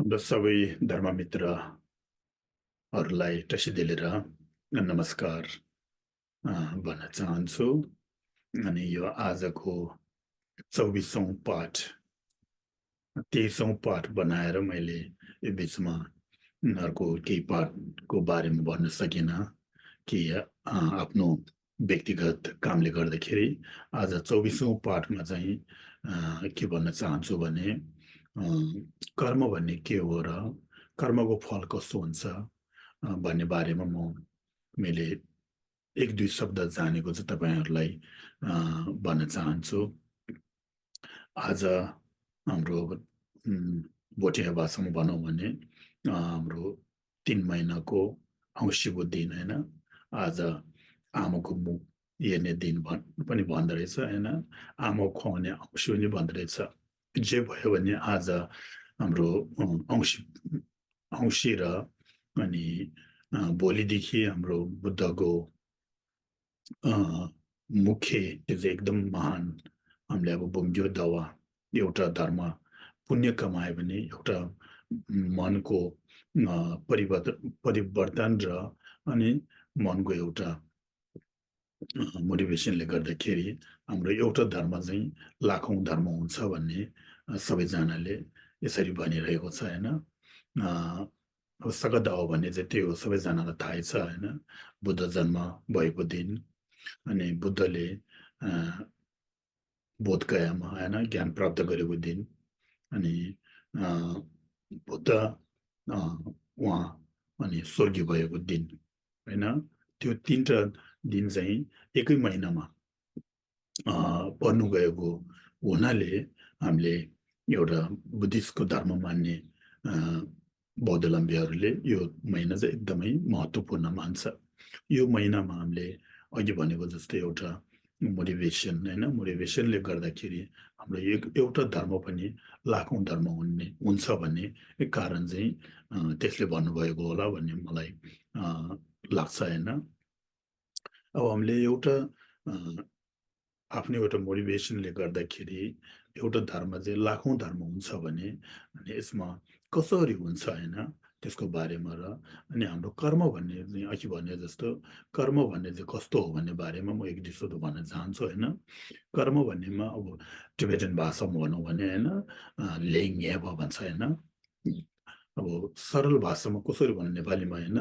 हाम्रो सबै धर्ममित्रहरूलाई टसिदेलेर नमस्कार भन्न चाहन्छु। अनि यो आजको 24औं पाठ 23औं पाठ बनाएर मैले यो बिचमा उनीहरूको केही पाठको बारेमा भन्न सकिनँ कि आफ्नो व्यक्तिगत कामले गर्दाखेरि आज 24औं पाठमा चाहिँ के भन्न चाहन्छु भने कर्म भन्ने के हो र कर्मको फल कस्तो हुन्छ भन्ने बारेमा मैले एक दुई शब्द जानेको चाहिँ तपाईँहरूलाई भन्न चाहन्छु। आज हाम्रो भोटिया भाषामा भनौँ भने हाम्रो 3 महिनाको औँसीको दिन होइन, आज आमाको मुख हेर्ने दिन पनि भन्दो रहेछ होइन, आमा खुवाउने औँसी पनि भन्दो रहेछ। जे भयो भने आज हाम्रो औँसी र अनि भोलिदेखि हाम्रो बुद्धको मुख्य त्यो चाहिँ एकदम महान हामीले अब बुङ्ग्यो दवा एउटा धर्म पुण्य कमायो भने एउटा मनको परिवर्तन र अनि मनको एउटा मोटिभेसनले गर्दाखेरि हाम्रो एउटा धर्म चाहिँ लाखौं धर्म हुन्छ भन्ने सबैजनाले यसरी भनिरहेको छ होइन। अब सगदाओ भन्ने चाहिँ त्यो सबैजनालाई थाहै छ होइन, बुद्ध जन्म भएको दिन अनि बुद्धले बोधगयामा होइन ज्ञान प्राप्त गरेको दिन अनि बुद्ध उहाँ अनि स्वर्गीय भएको दिन होइन, त्यो तिनवटा दिन चाहिँ एकै महिनामा पर्नु गएको हुनाले हामीले एउटा बुद्धिस्टको धर्म मान्ने बौद्धावलम्बीहरूले यो महिना चाहिँ एकदमै महत्त्वपूर्ण मान्छ। यो महिनामा हामीले अघि भनेको जस्तै एउटा मोटिभेसन होइन, मोटिभेसनले गर्दाखेरि हाम्रो एउटा धर्म पनि लाखौं धर्म हुन्छ भन्ने एक कारण चाहिँ त्यसले भन्नुभएको होला भन्ने मलाई लाग्छ होइन। अब हामीले एउटा आफ्नो एउटा मोटिभेसनले गर्दाखेरि एउटा धर्म चाहिँ लाखौं धर्म हुन्छ भने अनि यसमा कसरी हुन्छ होइन त्यसको बारेमा र अनि हाम्रो कर्म भन्ने चाहिँ अघि भने जस्तो कर्म भन्ने चाहिँ कस्तो हो भन्ने बारेमा म एक दुई शब्द भन्न चाहन्छु होइन। कर्म भन्नेमा अब टिबेटन भाषामा भनौँ भने होइन लेङ हेब भन्छ होइन। अब सरल भाषामा कसरी भन्नु नेपालीमा होइन,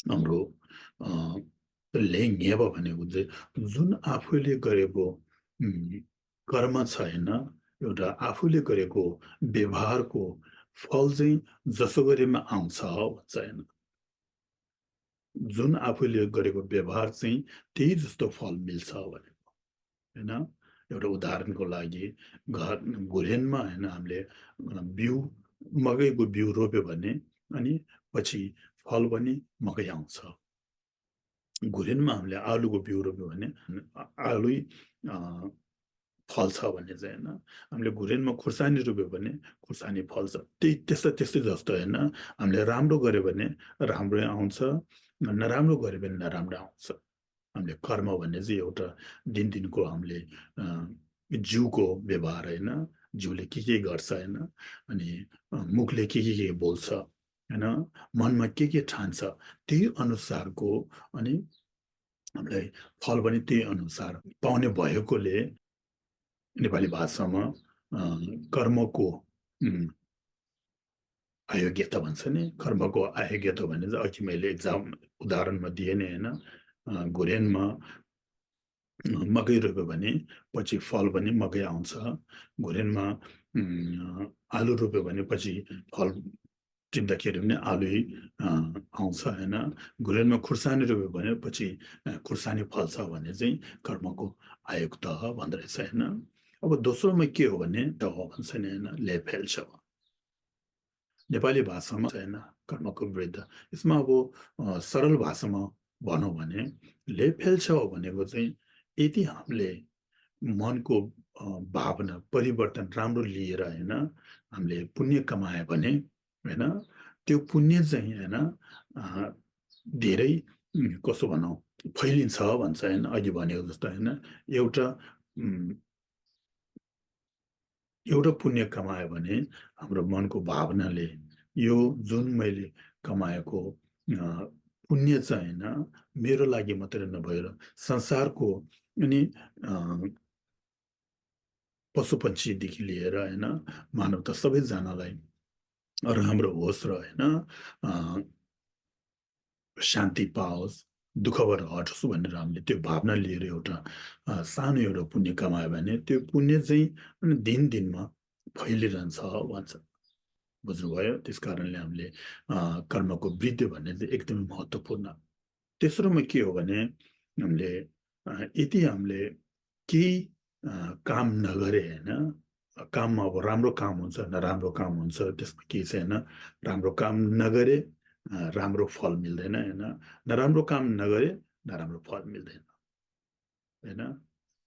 हाम्रो लेङ हेब भनेको चाहिँ जुन आफूले गरेको कर्म छ होइन, एउटा आफूले गरेको व्यवहारको फल चाहिँ जसो गरेमा आउँछ भन्छ होइन। जुन आफूले गरेको व्यवहार चाहिँ त्यही जस्तो फल मिल्छ भनेको होइन। एउटा उदाहरणको लागि घुरेनमा होइन हामीले बिउ मकैको बिउ रोप्यो भने अनि पछि फल पनि मकै आउँछ। घुरेनमा हामीले आलुको बिउ रोप्यो भने आलु फल्छ भन्ने चाहिँ होइन। हामीले घुरेनमा खुर्सानी रोप्यो भने खुर्सानी फल्छ, त्यही त्यस्तै जस्तो होइन। हामीले राम्रो गर्यो भने राम्रै आउँछ, नराम्रो गर्यो भने नराम्रो आउँछ। हामीले कर्म भन्ने चाहिँ एउटा दिनको हामीले जिउको व्यवहार होइन, जिउले के गर्छ होइन, अनि मुखले के बोल्छ होइन, मनमा के ठान्छ त्यही अनुसारको अनि हामीलाई फल पनि त्यही अनुसार पाउने भएकोले नेपाली भाषामा कर्मको अयोग्यता भन्छ नि, कर्मको अयोग्यता भन्ने चाहिँ अघि मैले उदाहरणमा दिएँ नि होइन। घुरेनमा मकै रोप्यो भने पछि फल पनि मकै आउँछ, घुरेनमा आलु रोप्यो भने पछि फल टिप्दाखेरि पनि आलु आउँछ होइन। घुरेनमा खुर्सानी रोप्यो भने पछि खुर्सानी फल्छ भन्ने चाहिँ कर्मको आयुक्त भन्दो रहेछ होइन। अब दोस्रोमा के हो भने त हो भन्छ नि होइन, लेफेल छ नेपाली भाषामा छैन कर्मको विरुद्ध। यसमा अब सरल भाषामा भनौँ भने लेफेल छ भनेको चाहिँ यदि हामीले मनको भावना परिवर्तन राम्रो लिएर होइन हामीले पुण्य कमायो भने होइन, त्यो पुण्य चाहिँ होइन धेरै कसो भनौँ फैलिन्छ भन्छ होइन। अघि भनेको जस्तो होइन, एउटा एउटा पुण्य कमायो भने हाम्रो मनको भावनाले यो जुन मैले कमाएको पुण्य चाहिँ होइन मेरो लागि मात्रै नभएर संसारको अनि पशुपक्षीदेखि लिएर होइन मानवता सबैजनालाई राम्रो होस् र होइन शान्ति पाओस्, दुःखबाट हटोस् भनेर हामीले त्यो भावना लिएर एउटा सानो एउटा पुण्य कमायो भने त्यो पुण्य चाहिँ अनि दिन-दिनमा फैलिरहन्छ भन्छ। बुझ्नुभयो? त्यस कारणले हामीले कर्मको वृद्धि भन्ने चाहिँ एकदमै महत्त्वपूर्ण। तेस्रोमा के हो भने हामीले यदि हामीले केही काम नगरे होइन काममा अब राम्रो काम हुन्छ नराम्रो काम हुन्छ त्यसमा केही छैन। राम्रो काम नगरे राम्रो फल मिल्दैन होइन नराम्रो काम नगरे नराम्रो फल मिल्दैन होइन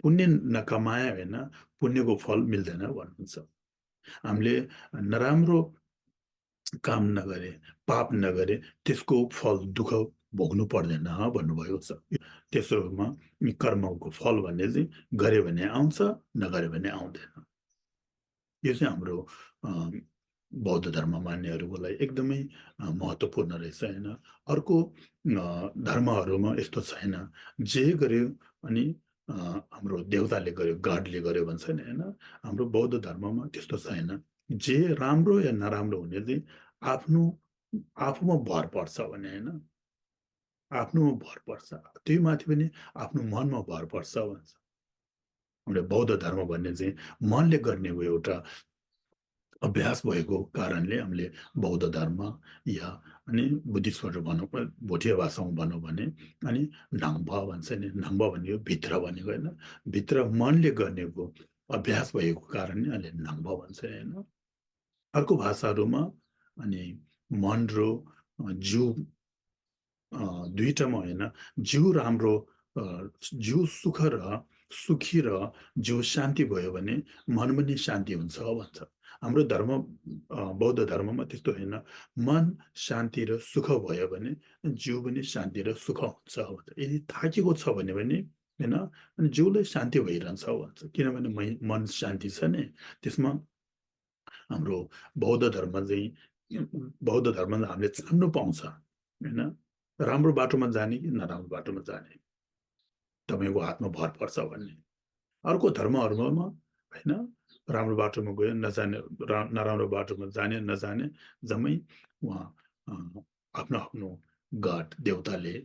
पुण्य नकमाए होइन पुण्यको फल मिल्दैन भन्नुहुन्छ हामीले नराम्रो काम नगरे पाप नगरे त्यसको फल दुःख भोग्नु पर्दैन भन्नुभएको छ त्यसोमा कर्मको फल भन्ने चाहिँ गरे भने आउँछ नगरे भने आउँदैन यो चाहिँ हाम्रो बौद्ध धर्म मान्नेहरूको लागि एकदमै महत्त्वपूर्ण रहेछ होइन अर्को धर्महरूमा यस्तो छैन जे गर्यो अनि हाम्रो देवताले गर्यो गडले गर्यो भन्छ नि होइन हाम्रो बौद्ध धर्ममा त्यस्तो छैन जे राम्रो या नराम्रो हुने चाहिँ आफ्नो आफूमा भर पर्छ भने होइन आफ्नोमा भर पर्छ त्यही माथि पनि आफ्नो मनमा भर पर्छ भन्छ हामीले बौद्ध धर्म भन्ने चाहिँ मनले गर्ने हो एउटा अभ्यास भएको कारणले हामीले बौद्ध धर्म या अनि बुद्धिस्टहरू भनौँ भोटिया भाषामा भनौँ भने अनि नाङ्बा भन्छ नि नाङ्बा भनेको भित्र भनेको होइन भित्र मनले गर्नेको अभ्यास भएको कारणले अहिले नाङ्बा भन्छ होइन अर्को भाषाहरूमा अनि मन र जिउ दुईटामा होइन जिउ राम्रो जिउ सुख र सुखी र जिउ शान्ति भयो भने मन पनि शान्ति हुन्छ भन्छ हाम्रो धर्म बौद्ध धर्ममा त्यस्तो होइन मन शान्ति र सुख भयो भने जिउ पनि शान्ति र सुख हुन्छ भन्छ यदि थाकेको छ भने पनि होइन अनि जिउलाई शान्ति भइरहन्छ भन्छ किनभने मन शान्ति छ नि त्यसमा हाम्रो बौद्ध धर्म चाहिँ बौद्ध धर्ममा हामीले छान्नु पाउँछ होइन राम्रो बाटोमा जाने कि नराम्रो बाटोमा जाने तपाईँको हातमा भर पर्छ भन्ने अर्को धर्महरूमा होइन राम्रो बाटोमा गयो नजाने नराम्रो बाटोमा जाने नजाने जम्मै उहाँ आफ्नो आफ्नो गड देवताले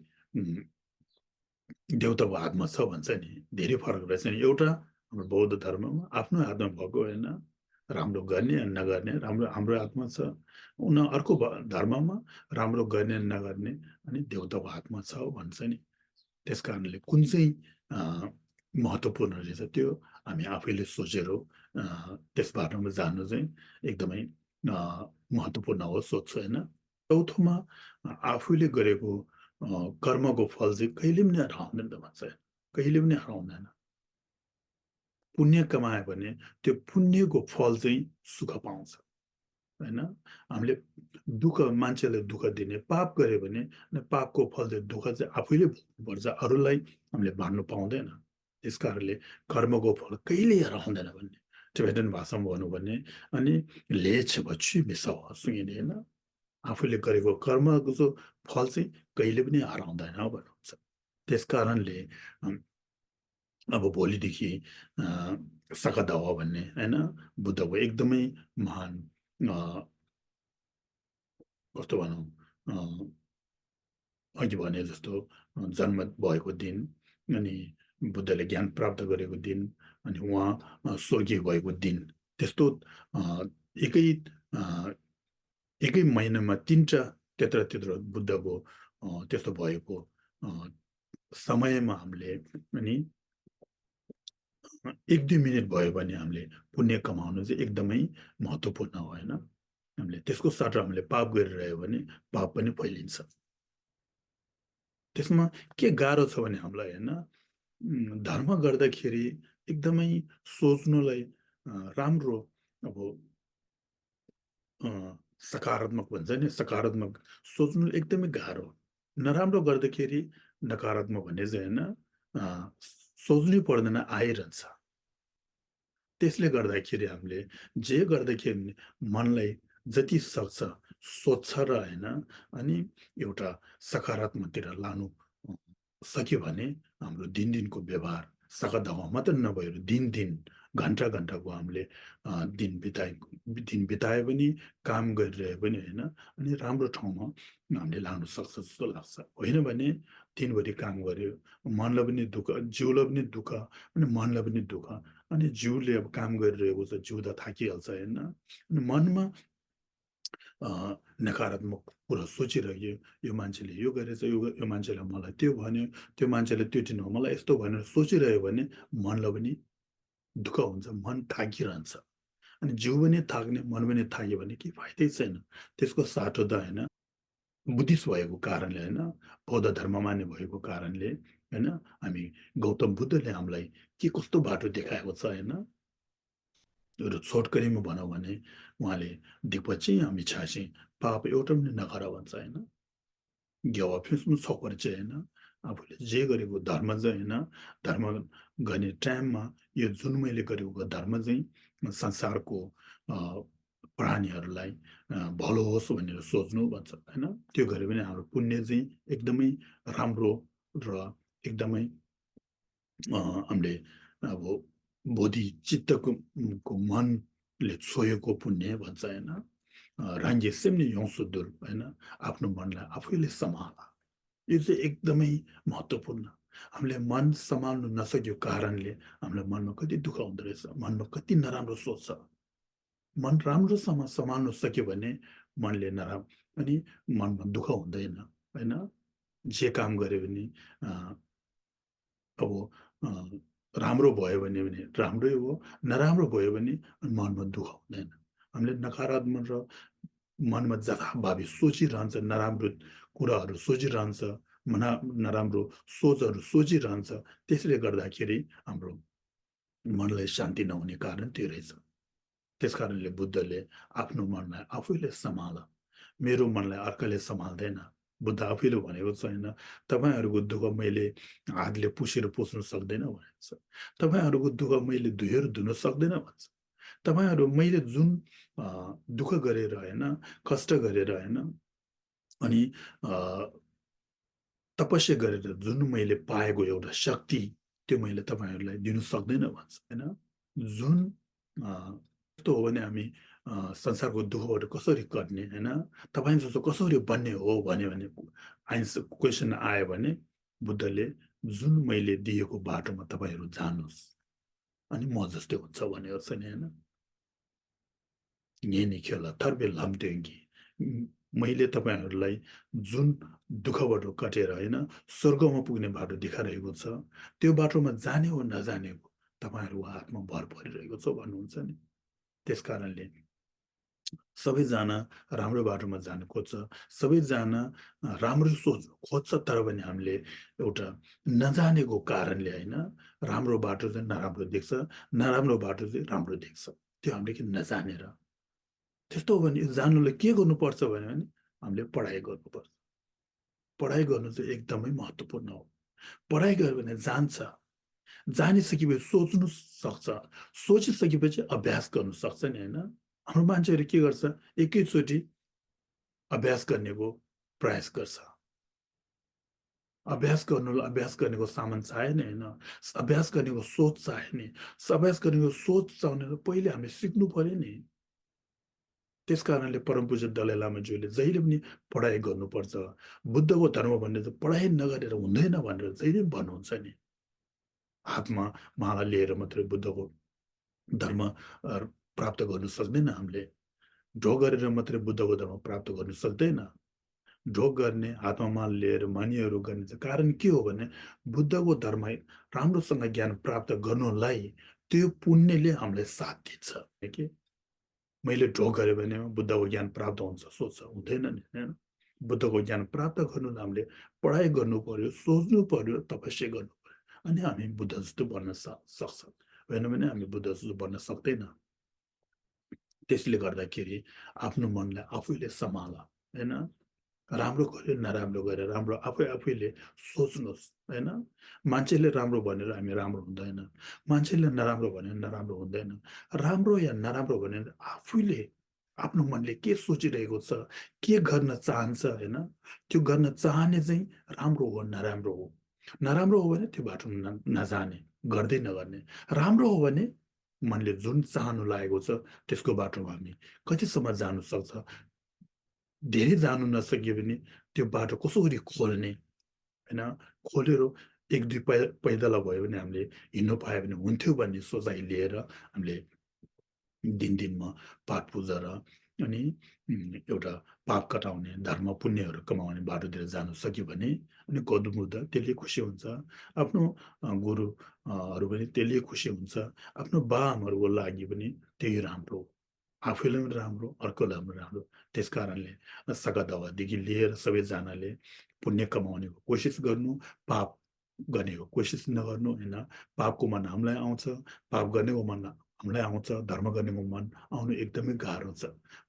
देवताको हातमा छ भन्छ नि धेरै फरक रहेछ नि एउटा हाम्रो बौद्ध धर्ममा आफ्नो हातमा भएको होइन राम्रो गर्ने अनि नगर्ने राम्रो हाम्रो हातमा छ अर्को धर्ममा राम्रो गर्ने नगर्ने अनि देवताको हातमा छ भन्छ नि त्यस कारणले कुन चाहिँ महत्त्वपूर्ण रहेछ त्यो हामी आफैले सोचेर त्यस बाटोमा जानु चाहिँ एकदमै महत्त्वपूर्ण हो सोध्छु होइन चौथोमा आफूले गरेको कर्मको फल चाहिँ कहिले पनि हराउँदैन भन्छ कहिले पनि हराउँदैन पुण्य कमायो भने त्यो पुण्यको फल चाहिँ सुख पाउँछ होइन हामीले दुःख मान्छेलाई दुःख दिने पाप गऱ्यो भने पापको फल चाहिँ दुःख चाहिँ आफैले भोग्नुपर्छ अरूलाई हामीले बाँड्नु पाउँदैन त्यस कारणले कर्मको फल कहिले हराउँदैन भन्ने टिबेटन भाषामा भनौँ भने अनि लेछ भछि मिसाउ सुँगिने होइन आफूले गरेको कर्मको फल चाहिँ कहिले पनि हराउँदैन भन्नुहुन्छ त्यस कारणले अब भोलिदेखि सकदावा भन्ने होइन बुद्धको एकदमै महान कस्तो भनौँ अघि भने जस्तो जन्म भएको दिन अनि बुद्धले ज्ञान प्राप्त गरेको दिन अनि उहाँ स्वर्गीय भएको दिन त्यस्तो एकै एकै महिनामा तिनवटा त्यत्र त्यत्रो बुद्धको त्यस्तो भएको समयमा हामीले अनि 1-2 मिनट भयो भने हामीले पुण्य कमाउनु चाहिँ एकदमै महत्त्वपूर्ण हो होइन हामीले त्यसको सट्टा हामीले पाप गरिरह्यो भने पाप पनि फैलिन्छ त्यसमा के गाह्रो छ भने हामीलाई होइन धर्म गर्दाखेरि एकदमै सोच्नुलाई राम्रो अब सकारात्मक भन्छ नि सकारात्मक सोच्नु एकदमै गाह्रो नराम्रो गर्दाखेरि नकारात्मक भन्ने चाहिँ होइन सोच्नै पर्दैन आइरहन्छ त्यसले गर्दाखेरि हामीले जे गर्दाखेरि पनि मनलाई जति सक्छ स्वच्छ र होइन अनि एउटा सकारात्मकतिर लानु अ, सक्यो भने हाम्रो दिनदिनको व्यवहार सकारात्मक मात्र नभएर दिन घन्टाको हामीले दिन बिताए पनि काम गरिरहे पनि होइन अनि राम्रो ठाउँमा हामीले लानु सक्छ जस्तो लाग्छ। होइन भने दिनभरि काम गर्यो, मनलाई पनि दुःख, जिउलाई पनि दुःख अनि मनलाई पनि दुःख अनि जिउले अब काम गरिरहेको छ, जिउ त थाकिहाल्छ होइन? अनि मनमा अ, नकारात्मक कुरा सोचिरह्यो, यो मान्छेले यो गरेछ, यो मान्छेले मलाई त्यो भन्यो, त्यो मान्छेले त्यो दिन मलाई यस्तो भनेर सोचिरह्यो भने मनलाई पनि दुःख हुन्छ, मन थाकिरहन्छ। अनि जिउ पनि थाक्ने, मन पनि थाक्यो भने केही फाइदै छैन। त्यसको साटो त होइन बुद्धिस्ट भएको कारणले होइन, बौद्ध धर्म मान्ने भएको कारणले होइन, हामी गौतम बुद्धले हामीलाई के कस्तो बाटो देखाएको छ होइन? र छोटकरीमा भनौँ भने उहाँले दिपची हामी छासी पाप एउटा पनि नगर भन्छ होइन? गेवा फिच्नु छोपेर चाहिँ होइन, आफूले जे गरेको धर्म चाहिँ होइन, धर्म गर्ने टाइममा यो जुन मैले गरेको धर्म चाहिँ संसारको अ, प्राणीहरूलाई भलो होस् भनेर सोच्नु भन्छ होइन? त्यो गऱ्यो भने हाम्रो पुण्य चाहिँ एकदमै राम्रो र एकदमै हामीले अब बोधि चित्तको मनले छोएको पुण्य भन्छ होइन? राङ्गे सेम्ने यौसुदुर होइन? आफ्नो मनलाई आफैले सम्हाल। यो चाहिँ एकदमै महत्त्वपूर्ण। हामीले मन सम्हाल्नु नसकेको कारणले हामीलाई मनमा कति दुःख हुँदो रहेछ, मनमा कति नराम्रो सोच छ। मन राम्रोसँग सम्हाल्नु सक्यो भने मनले अनि मनमा दुःख हुँदैन, होइन? जे काम गरे पनि अ, अब राम्रो भयो भने राम्रै हो, नराम्रो भयो भने मनमा दुःख हुँदैन। हामीले नकारात्मक र मनमा जथाभावी सोचिरहन्छ, नराम्रो कुराहरू सोचिरहन्छ, नराम्रो सोचहरू सोचिरहन्छ। त्यसले गर्दाखेरि हाम्रो मनलाई शान्ति नहुने कारण त्यो रहेछ। त्यसकारणले बुद्धले आफ्नो मनलाई आफैले सम्हाल। मेरो मनलाई अर्काले सम्हाल्दैन। बुद्ध आफैले भनेको छैन, तपाईँहरूको दुःख मैले हातले पुसेर पुस्न सक्दैन भनेको छ। तपाईँहरूको दुःख मैले धोएर धुन सक्दैन भन्छ। तपाईँहरू मैले जुन दुःख गरेर होइन, कष्ट गरेर होइन अनि अ, तपस्या गरेर जुन मैले पाएको एउटा शक्ति, त्यो मैले तपाईँहरूलाई दिनु सक्दैन भन्छ होइन? जुन अ, यस्तो हो भने हामी संसारको दुःखबाट कसरी कट्ने होइन? तपाईँ जस्तो कसरी बन्ने हो भन्यो भने क्वेसन आयो भने बुद्धले जुन मैले दिएको बाटोमा तपाईँहरू जानुहोस् अनि म जस्तै हुन्छ भनेको छ नि होइन? यही नै खेल थर्बे लाम्देङ्गी मैले तपाईँहरूलाई जुन दुःखबाट कटेर होइन स्वर्गमा पुग्ने बाटो देखाइरहेको छ त्यो बाटोमा जाने हो नजाने हो तपाईँहरूको हातमा भर परिरहेको छ भन्नुहुन्छ नि त्यस कारणले सबैजना राम्रो बाटोमा जानु खोज्छ सबैजना राम्रो सोच खोज्छ तर पनि हामीले एउटा नजानेको कारणले होइन राम्रो बाटो चाहिँ नराम्रो देख्छ नराम्रो बाटो चाहिँ राम्रो देख्छ त्यो हामीले किन नजानेर त्यस्तो हो भने जान्नुलाई के गर्नुपर्छ भने हामीले पढाइ गर्नुपर्छ पढाइ गर्नु चाहिँ एकदमै महत्त्वपूर्ण हो पढाइ गर्यो भने जान्छ जानिसकेपछि सोच्नु सक्छ सोचिसकेपछि अभ्यास गर्नु सक्छ नि होइन हाम्रो मान्छेहरू के गर्छ एकैचोटि अभ्यास गर्नेको प्रयास गर्छ अभ्यास गर्नुलाई अभ्यास गर्नेको सामान चाहियो नि होइन अभ्यास गर्नेको सोच चाहियो नि अभ्यास गर्नेको सोच चाहिने पहिले हामीले सिक्नु पर्यो नि त्यस कारणले परम पूज्य दलाई लामाज्यूले जहिले पनि पढाइ गर्नुपर्छ बुद्धको धर्म भन्ने त पढाइ नगरेर हुँदैन भनेर जहिले पनि भन्नुहुन्छ नि हातमा माला लिएर मात्रै बुद्धको धर्म प्राप्त गर्नु सक्दैन हामीले ढोग गरेर मात्रै बुद्धको धर्म प्राप्त गर्नु सक्दैन ढोग गर्ने हातमा माल लिएर मानिहरू गर्ने चाहिँ कारण के हो भने बुद्धको धर्म राम्रोसँग ज्ञान प्राप्त गर्नुलाई त्यो पुण्यले हामीलाई साथ दिन्छ के मैले ढोग गरेँ भने बुद्धको ज्ञान प्राप्त हुन्छ सोच्छ हुँदैन नि होइन बुद्धको ज्ञान प्राप्त गर्नु हामीले पढाइ गर्नु पर्यो सोच्नु पर्यो तपस्या गर्नु पर्यो अनि हामी बुद्ध जस्तो बन्न सक्छ होइन भने हामी बुद्ध जस्तो बन्न सक्दैन त्यसले गर्दाखेरि आफ्नो मनलाई आफैले सम्हाल होइन राम्रो गर्यो, नराम्रो गरेर राम्रो आफैले सोच्नुहोस्, होइन? मान्छेले राम्रो भनेर हामी राम्रो हुँदैन। मान्छेले नराम्रो भनेर नराम्रो हुँदैन। राम्रो या नराम्रो भनेर आफैले आफ्नो मनले के सोचिरहेको छ, के गर्न चाहन्छ, होइन? त्यो गर्न चाहने चाहिँ राम्रो हो, नराम्रो हो। नराम्रो हो भने त्यो बाटो नजाने, गर्दै नगर्ने। राम्रो हो भने मनले जुन चाहनु लागेको छ, त्यसको बाटोमा हामी कतिसम्म जानु सक्छ, धेरै जानु नसक्यो भने त्यो बाटो कसरी खोल्ने, होइन? खोलेर 1-2 पैदल भयो भने हामीले हिँड्नु पायो भने हुन्थ्यो भन्ने सोचाइ लिएर हामीले दिनमा पाठ-पूजा र अनि एउटा पाप कटाउने, धर्म पुण्यहरू कमाउने बाटोतिर जानु सक्यो भने अनि गौतम बुद्ध त्यसले खुसी हुन्छ। आफ्नो गुरु हरू पनि त्यसले खुसी हुन्छ। आफ्नो बा-आमाहरूको लागि पनि त्यही राम्रो हो। आफैलाई पनि राम्रो, अर्कोलाई पनि राम्रो। त्यसकारणले सगदावादेखि लिएर सबैजनाले पुण्य कमाउनेको कोसिस गर्नु, पाप गर्नेको कोसिस नगर्नु, होइन? पापको मन हामीलाई आउँछ, पाप गर्नेको मन हामीलाई आउँछ, धर्म गर्नेको मन आउनु एकदमै गाह्रो छ।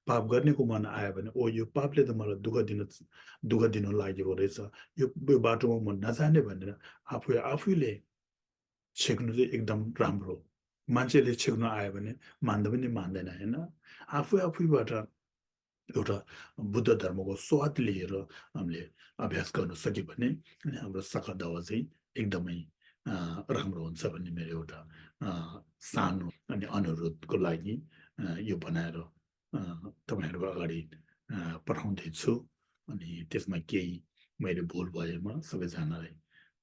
पाप गर्नेको मन आयो भने, "ओ यो पापले त मलाई दुःख दिनु लागेको रहेछ। यो बाटोमा म नजाने" भनेर आफैले छेक्नु चाहिँ एकदम राम्रो हो। मान्छेले छेक्नु आयो भने मान्दा पनि मान्दैन, होइन? आफैबाट एउटा बुद्ध धर्मको स्वाद लिएर हामीले अभ्यास गर्न सक्यो भने अनि हाम्रो सखा दावा चाहिँ एकदमै राम्रो हुन्छ भन्ने मेरो एउटा सानो अनि अनुरोधको लागि यो बनाएर तपाईँहरूको अगाडि पठाउँदैछु। अनि त्यसमा केही मैले भुल भएमा सबैजनालाई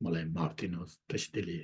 मलाई माफ दिनुहोस्। त्यसैले